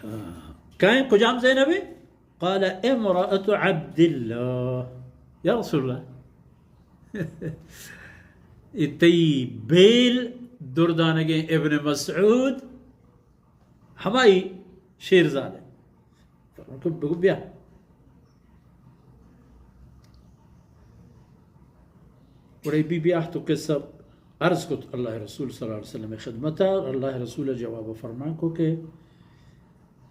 کئے، کجام زینب؟ قال امرأة عبد الله. یا رسول اللہ، اے تئی بیل دردانگیں ابن مسعود، ہمائی شیرزاد ہے. فرمان کو بگو بیا. گڑا بی بی آہت و قصہ عرض کت اللہ رسول صلی اللہ علیہ وسلم خدمت، اللہ رسول جواب فرمان کو کہ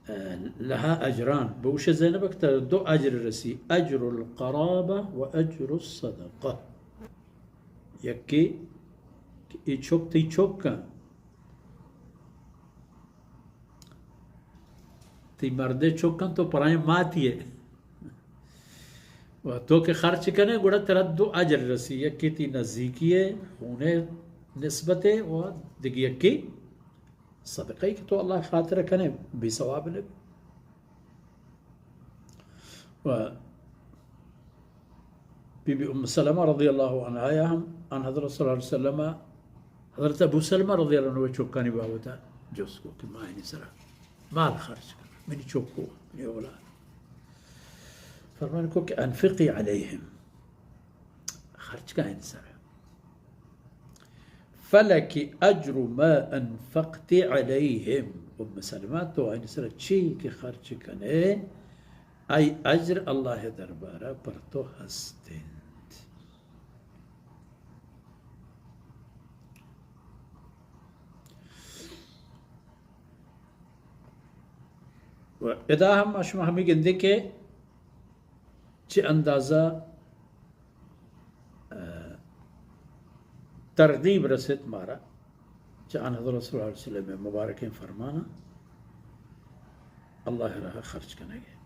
لها اجران، بوش زینب کہ ترا دو اجر رسی، اجر القرابة و اجر الصدقة. یکی کہ ای چک تئی چک کن، تئی مردے چک کن، تو پرائیں ماتی ہے و تو کہ خرچ کنے گڑا ترا دو اجر رسی، یکی تئی نزیکی ہے، خونے نسبت ہے، و دگی یکی صدقہ ای کہ تو اللہ خاطر کنے، بے ثواب نبی. و بی بی ام سلمہ رضی اللہ عنہا یا ہم ان حضرت صلی اللہ علیہ وسلم، حضرت ابو سلمہ رضی اللہ عنہ چکانی بابتا جست کو کہ ما اینی سرا مال خرچ کن، منی چکو، منی اولاد. فرمان کو کہ انفقی علیہم، خرچ کن اینی سرا. فلك أجر ما أنفقت عليهم. ام سلمہ، تو آئی سرا چی کہ خرچ کنے، آئی اجر اللہ دربارہ پر تو ہست انت. و ادا ہم شما ہمیں گندے کہ چہ اندازہ، اه، ترغیب رسیت مارا چہ آن حضرت صلی اللہ علیہ وسلم مبارکیں فرمانا اللہ راہ خرچ کنگے.